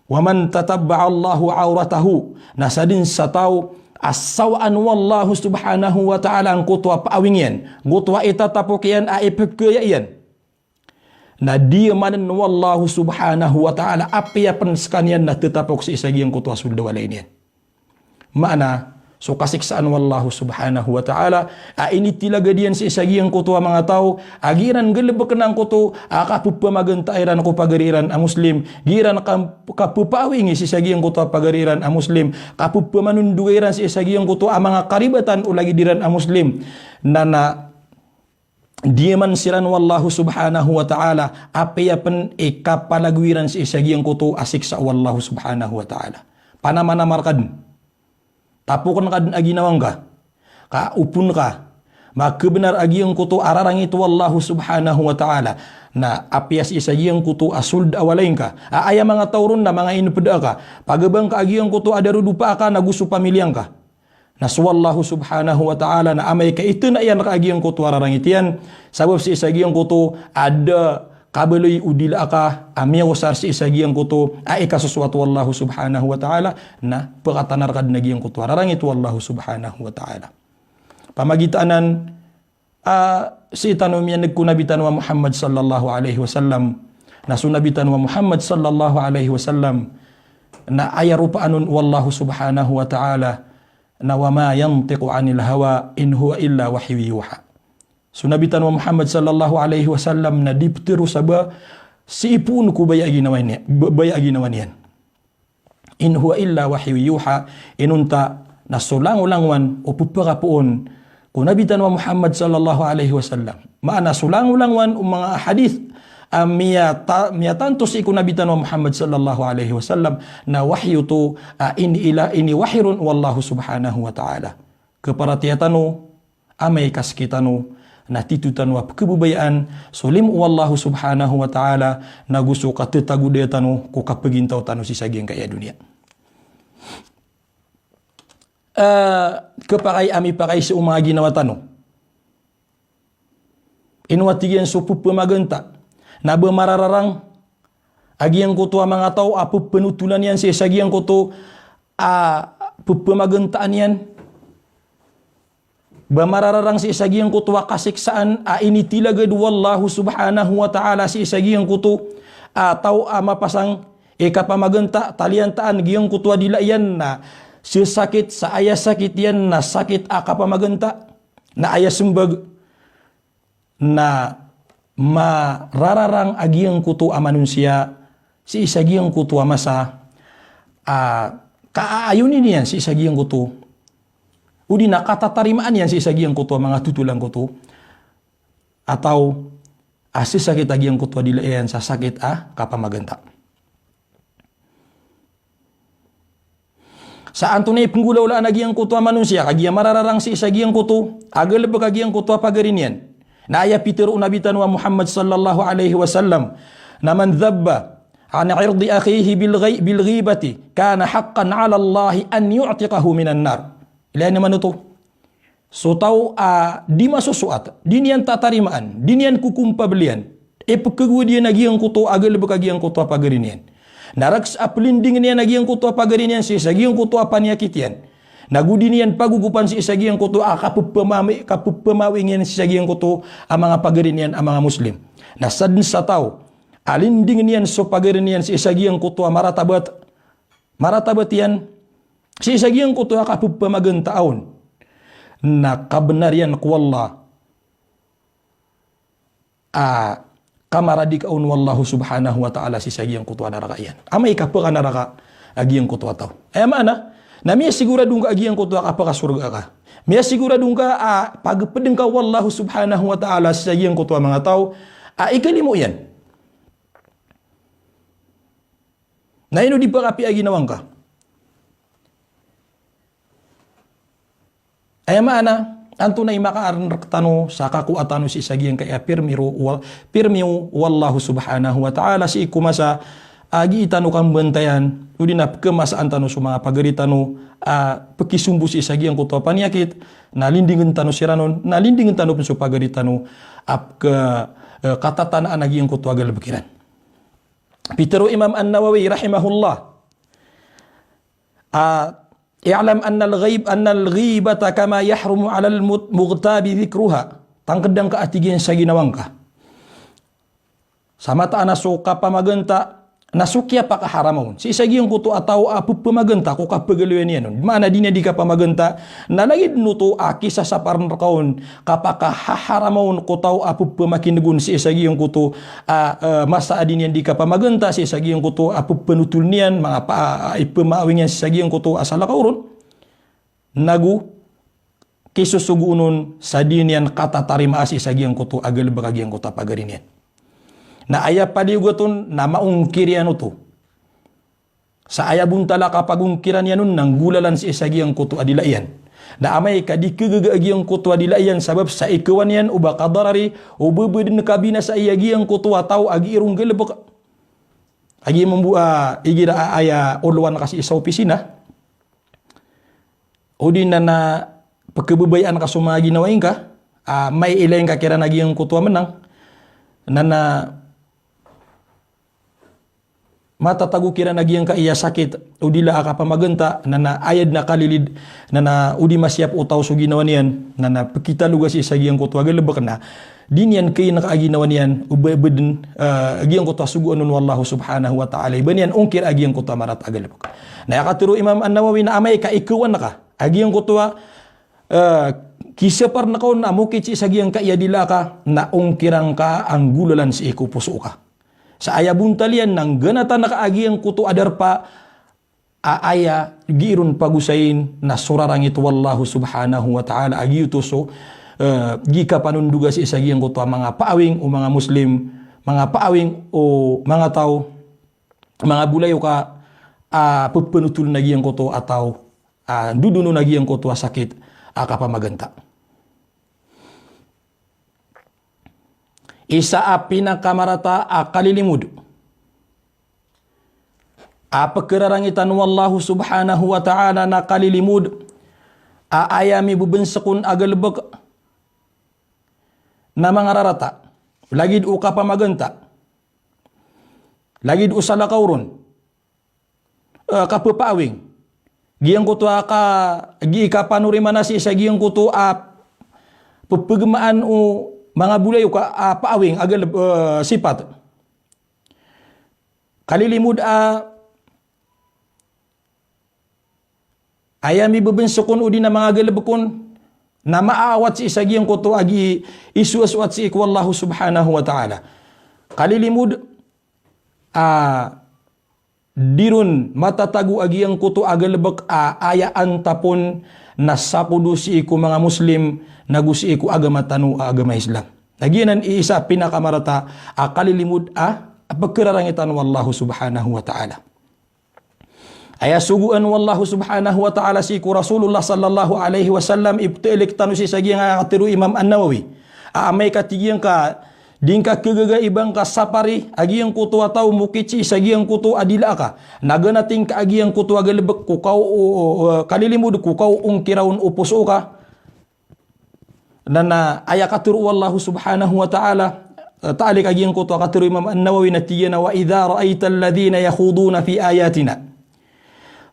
Wa man tatabba'a Allahu awratahu. Na sadn sa taw a sawaan o Allahu Subhanahu wa Ta'ala angkoto a paawing iyan, angkoto a itatapok iyan a ipekaya iyan, na diyamanen o Allahu Subhanahu wa Ta'ala apiya pen sekaniyan na tetapok sii sa giyangkoto a sold a walay niyan. Maana, so kasiksaan o Allahu Subhanahu wa Ta'ala a initilagad iyan sii sa giyangkoto a manga taw a giiran galebeken angkoto a kapepamagantaa iran ko pagari iran a Muslim, giiran ka-, kapepaawingi sii sa giyangkoto a pagari iran a Muslim, kapepamanondoga iran sii sa giyangkoto a manga karibatan o lagid iran a Muslim, na, na diyaman siran o Allahu Subhanahu wa Ta'ala, apiya pen ikapalagoy iran sii sa giyangkoto a siksa o Allahu Subhanahu wa Ta'ala. Panamanamar ka den. Tapoken ka den a ginawa ngka. Ka opon ka. Makabenar a giyangkoto a rarangit o Allahu Subhanahu wa Ta'ala. Na apiya sii sa giyangkoto a sold a walay ngka. A aya manga taw ron na manga inepeda ka. Pagabang ka a giyangkoto a darodopa ka na go so pamilya ngka. Na so Allahu Subhanahu wa Ta'ala na amay ka itena iyan rka a giyangkoto a rarangit iyan, sabap sii sa giyangkoto a da kabaloy o dila ka a miyawasar sii sa giyangkoto a ikasosoat o Allahu Subhanahu wa Ta'ala, na pekatana rka den a giyangkoto a rarangit o Allahu Subhanahu wa Ta'ala. Pamagitaan anan, a, sii tano miyaneg ko Nabi tano a Muhammad sallallahu alaihi wasallam. Na so Nabi tano a Muhammad sallallahu alaihi wasallam na aya ropaan on o Allahu Subhanahu wa Ta'ala na wa ma yantiqu anil hawa in huwa illa wahyu yuha. So Nabi tano a Muhammad sallallahu alaihi wasallam na di petero sa ba sii poon ko baya a ginawa niya-, ba-, baya a ginawa niyan. In huwa illa wahyu yuha, inonta na so langolangowan o pepakapoon ko Nabi tano a Muhammad sallallahu alaihi wasallam. Maana so langolangowan o manga hadith a miyata-, miyatanto sii ko Nabi tano a Muhammad sallallahu alaihi wasallam na wahyu oto a ini-, ila-, iniwahyu ron o Allahu Subhanahu wa Ta'ala. Keparatiyaya tano, amay ka seki tano na tito tano a pekebabayaan so limo o Allahu Subhanahu wa Ta'ala, na go so katetagodaya tano ko kapegintaw tano sii sa giyangkaya doniya. Eh, kepakay a mipakay so manga ginawa tano. Ino a tig iyan so pepemaganta. Na ba marararang a giyangkoto a manga taw a pepenotolan iyan sii sa giyangkoto a pepemagantaan iyan. Ba marararang sii sa giyangkoto a kasiksaan a initilagad o Allahu Subhanahu wa Ta'ala sii sa giyangkoto a taw a mapasang i kapamaganta, taliyantaan giyangkoto a dila iyan na sesakit, sa aya sakit iyan na sakit a kapamaganta. Na aya sembag na marararang a giyangkoto a manosiya sii sa giyangkoto a masa a kaayoni niyan sii sa giyangkoto, odi na katatarimaan iyan sii sa giyangkoto a manga totol angkoto a taw a sesakit a giyangkoto a dila iyan sa sakit a kapamaganta. Sa antonaa i penggolawlaan a giyangkoto a manosiya, kagiya marararang sii sa giyangkoto a galebek a giyangkoto a pagari niyan. Na aya pitero o Nabi tano a Muhammad sallallahu alaihi wasallam, na man dhabba an irdi akhihi bil ghi-, bil ghibati, kana haqqan ala Allahi an yu'tiqahu minan nar. Ilaya niyo man oto. So taw a di masosoat, di niyan tatarimaan, di niyan kokompabelian, ipekegowad iyan a giyangkoto a galebek a giyangkoto a pagari niyan. Na rakhs a pelindingen iyan a giyangkoto a pagari niyan sii sa giyangkoto a paniyakit iyan. Na go di niyan pagogopan sii sa giyangkoto a kapepemami-, kapepemawing iyan sii sa giyangkoto a manga pagari niyan a manga Muslim. Na sadn sa taw a lindingen iyan so pagari niyan sii sa giyangkoto a maratabat, maratabat iyan sii sa giyangkoto a kapepemagantaan, na kabenar iyan ko Allah a kamaradika on o Allahu Subhanahu wa Ta'ala sii sa giyangkoto a naraka iyan. Amay ka pekanaraka a giyangkoto a taw. Aya maana, na miyasigurado ngka a giyangkoto a kapekasorga ka. Miyasigurado ngka a pagepeden ka o Allahu Subhanahu wa Ta'ala sii sa giyangkoto a manga taw a ikalimo iyan. Na ino di pakapiya a ginawa ngka? Aya maana, Antonaa i makaarn rktano sa kakowa tano sii sa giyangkaya pirmi ro, wa-, pirmi o Allahu subhanahu wa ta'ala sii ko masa a gii tano kambantayan, odi na pkhamasaan tano so manga pagari tano a pkhisombo sii sa giyangkoto a paniyakit, na lindingn tano siran on, na lindingn tano pn so pagari tano a pkha-, eh, katatanaan a giyangkoto a galbk iran. Pitharo o Imam An-Nawawi rahimahullah, ah, "I'lam annal ghaib-, annal ghibata kama yahrumu 'alal mut-, mughtabi dhikruha." Tangkda ngka a tig iyan sa ginawa ngka sa mataan a so kapamaganta na so kiyapakaharama on sii sa giyangkoto a taw a pphmaganta ko kapagaloyan iyan on. Maana di niyan di kapamaganta, na lagid oto a kisasaparn rka on, kapakahaharama on ko taw a pphamakin'g on sii sa giyangkoto a, eh, masa a di niyan di kapamaganta sii sa giyangkoto a pphanothol iyan, manga pa-, a, ipphamaawing iyan sii sa giyangkoto a salakaw ron. Nago kisosogoon on sa di niyan katatarimaa sii sa giyangkoto a galbk a giyangkoto a pagari niyan. Na aya paliyogat on na maongkir iyan oto. Sa aya bontal a kapagongkiran iyan on na nggolalan sii sa giyangkoto a dila iyan. Na amay ka di khagaga a giyangkoto a dila iyan sabap sa ikawan iyan o ba kadarari, o ba badn kabinasai a giyangkoto a taw a gii ron galbk. A gii mambo a igira a aya olowan ka sii sa opisina, odi na na pkhababayaan ka so manga ginawa ingka, a, mailay ngka kiran a giyangkoto a mnang, na na matatago kiran a giyangkaya sakit, odi la a kapamaganta, na na aya dn a kalilid, na na odi masiyap o taw so ginawa niyan, na na pkhitaloga sii sa giyangkoto a galbk na di niyan khaingka a ginawa niyan, o ba badn, eh, a giyangkoto a sogoan on o Allahu subhanahu wa ta'ala i ba niyan ongkira a giyangkoto a marata a galbk. Na aya katharo o Imam An-Nawawi na amay ka ikawan ka a giyangkoto a, eh, kisaparn ka on a mokit sii sa giyangkaya dila ka, na ongkira ngka a nggolalan sii ko poso ka. Sa aya bontal iyan na ngganatan ka a giyangkoto a darpa a aya gii ron pagosayin na so rarangit o Allahu subhanahu wa ta'ala a giyoto so, eh, gii kapanondoga sii sa giyangkoto a manga paawing o manga Muslim, manga paawing o manga taw, manga bolayoka a pphanothol a giyangkoto a taw a ndodonon a giyangkoto a sakit a kapamaganta. Isa a pinakamarata a kalilimod a pkhararangitan o Allahu subhanahu wa ta'ala na kalilimod a aya mibebensek on a galebek na mangararata, lagid o kapamaganta, lagid o salakaw ron, eh, kapepaawing. Giyangkoto a ka, gi kapanoriman a sii sa giyangkoto a pepegemaan o manga bolayoka a paawing a galeb, eh, sipat. Kalilimod a aya mibebensek on odi na manga galebek on na maawat sii sa giyangkoto a gi isoasoat sii ko Allahu subhanahu wa ta'ala. Kalilimod a di ron matatago a giyangkoto a galebek a aya antap on na sakodo sii ko manga Muslim nago sii ko agama tano a agama Islam. Na giyanan i isa a pinakamarata a kalilimod a pkhararangitan o Allahu subhanahu wa ta'ala. Aya sogoan o Allahu subhanahu wa ta'ala sii ko Rasulullah sallallahu alaihi wasallam, iptalik tano sii sa giyangkaya katharo o Imam An-Nawawi. A amay ka tig iyan ka di ngka khagaga i ba ngka sapari a giyangkoto a taw mokit sii sa giyangkoto a dila ka, na ganating ka a giyangkoto a galebek ko kaw o, o, o, kalilimod ko kaw ongkira on o poso ka. Na, na aya katharo o Allahu subhanahu wa ta'ala, eh, talik a giyangkoto a katharo o Imam An-Nawawi na tig iyan a, "Wa idha ra'aita alladhina yakhuduna fi ayatina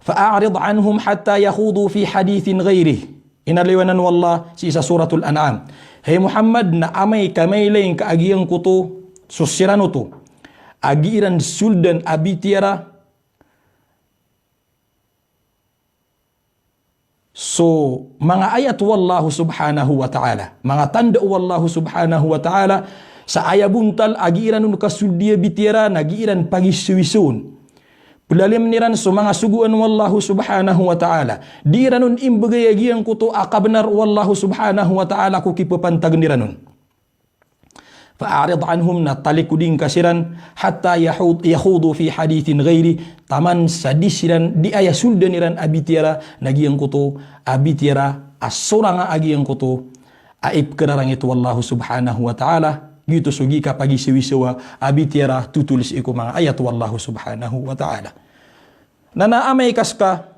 fa'arid anhum hatta yakhudu fi hadithin ghairih." Inaloy anan o Allah sii sa Suratul An'am. Hay Muhammad, na amay ka mailay ngka a giyangkoto so siran oto a gii ran soldan a bitiyara so manga ayat o Allahu subhanahu wa ta'ala, manga tanda o Allahu subhanahu wa ta'ala, sa aya bontal a gii ran on kasoldi a bitiyara na gii ran pagisowisoon. Pelalim iran so manga sogoan o Allahu subhanahu wa ta'ala. Di iran on imbegay a giyangkoto a kabenar o Allahu subhanahu wa ta'ala ko kipepantag iran on. Fa'arid anhum, na talikodi ngka siran, hatta yahud-, yakhudu fi hadithin ghairih, taman sa di siran, di aya soldan iran a bitiyara na giyangkoto a bitiyara a sorang a giyangkoto a ipkhararangit o Allah subhanahu wa ta'ala, giyoto so gii kapagisawisawa a bitiyara totol sii ko manga ayat o Allah subhanahu wa ta'ala. Na na amay ka ska,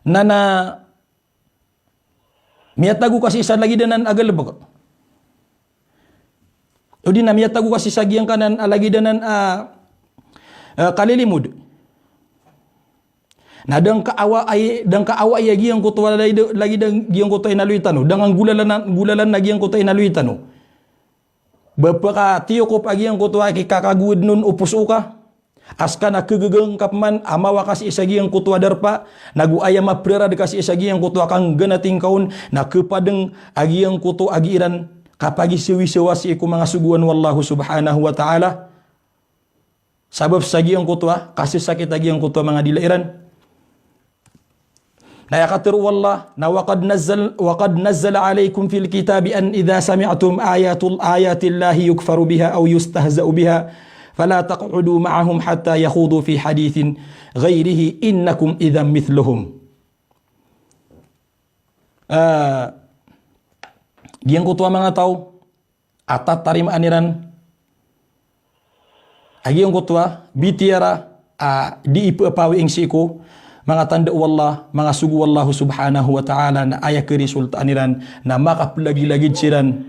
na na miyatago ka sii sa lagid anan a galbk. Odi na miyatago ka sii sa giyangkanan a lagid anan a, a, kalilimod. Na da ngka awai, da ngka awai a giyangkoto a lagid, lagid a giyangkoto a inaloy tano. Da ngka nggolalan, nggolalan a giyangkoto a inaloy tano. Ba pkatiyokop a giyangkoto a kikakagowad on o poso ka. A ska na khaggagn ka pman a mawa ka sii sa giyangkoto a darpa, nago aya maprarad ka sii sa giyangkoto a kangganati ngka on, na khapadng a giyangkoto a gii ran kapagisawisawa sii ko manga sogoan o Allah subhanahu wa ta'ala. Sabap sa giyangkoto a kasasakit a giyangkoto a manga dila iran. Na aya katharo o Allah, na wa qad nazzal-, wa qad nazzala alaykum fil kitabi an idha sami'tum ayatul, ayatillahi yukfaru biha aw yustahza'u biha, fala taq'udu ma'ahum hatta yakhudu fi hadithin ghayrihi innakum idhan mithluhum. Ah, giyangkoto a manga taw a tatarimaan iran a giyangkoto a bitiyara a dii phapawiing sii ko manga tanda o Allah, manga sogo o Allah subhanahu wa ta'ala, na aya kharesultaan iran na makaplagilagid siran,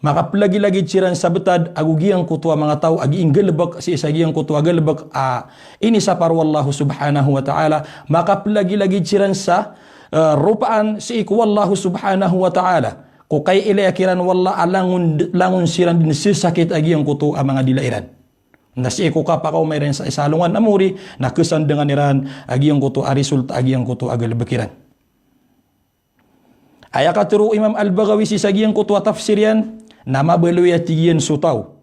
makaplagilagid siran sa btad ago giyangkoto a manga taw a gii nggalbk sii sa giyangkoto a galbk a inisapar o Allah subhanahu wa ta'ala, makaplagilagid siran sa, eh, ropaan sii ko Allah subhanahu wa ta'ala. Ko kailaya kiran o Allah a langon, langon siran dn sasakit a giyangkoto a manga dila iran. Na sii ko kapakaoma iran sa isa a alongan a mori, na khasandngan iran a giyangkoto a result a giyangkoto a galbk iran. Aya katharo o Imam Al-Baghawi sii sa giyangkoto a tafsir iyan, na mabaloy a tig iyan so taw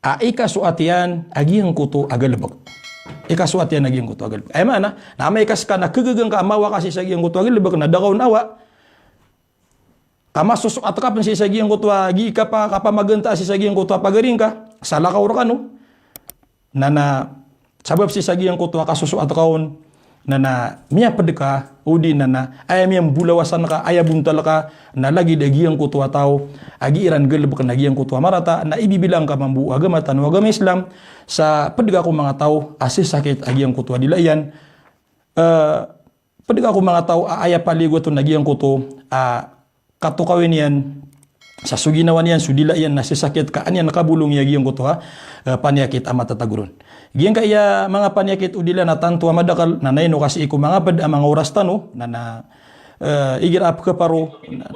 a ikasoat iyan a giyangkoto a galbk. Ikasoat iyan a giyangkoto a galbk. Aya maana, na amay ka ska na khaggagn ka a mawa ka sii sa giyangkoto a galbk, na da ka on awa ka masosoat ka pn sii sa giyangkoto a gii kapa-, kapamagantaa sii sa giyangkoto a pagari ngka, salakaw rkano. Na na sabap sii sa giyangkoto a kasosoat ka on, na na miyapd ka, odi na na aya miyambolawasan ka, aya bontal ka, na lagid a giyangkoto a taw a gii ran galbk na giyangkoto a marata, na ibibilang ka mambo o agama tano a agama Islam, sa pd ka ko manga taw a sasakit a giyangkoto a dila iyan, eh, pd ka ko manga taw a aya paliyogat on a giyangkoto a katokawi niyan sa so ginawa niyan, so dila iyan na sasakit ka an iyan kabolongi a giyangkoto a, eh, paniyakit a matatago ron. Giyangkaya manga paniyakit o dila na tanto a madakl, na na ino ka sii ko manga pd a manga oras tano, na na, eh, igira a pkhaparo, na,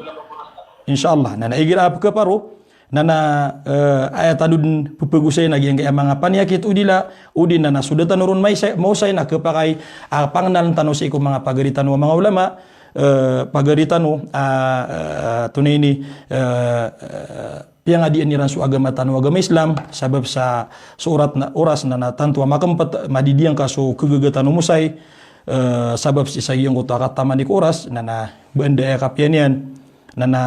insha Allah, na na igira a pkhaparo, na na, eh, aya tano dn pphagosay na giyangkaya manga paniyakit o dila, odi na na so da tano ron maisa-, maosay na khapakay a pangnaln tano sii ko manga pagari tano a manga ulama, eh, pagari tano, ah, eh, tonaa ini, eh, eh, piyangadian iran so agama tano a agama Islam, sabap sa so orat na, oras na na tanto a makmpt, madidiyang ka so khaggagatan o mosay, eh, sabap sii sa giyangkoto a katamani ko oras, na na ba anda aya kapiya niyan, na na,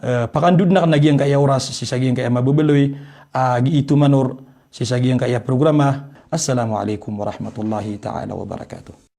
eh, pakandodn akn a giyangkaya oras sii sa giyangkaya mababaloy a gii toman or sii sa giyangkaya programa. Assalamu alaikum warahmatullahi ta'ala wabarakatuh.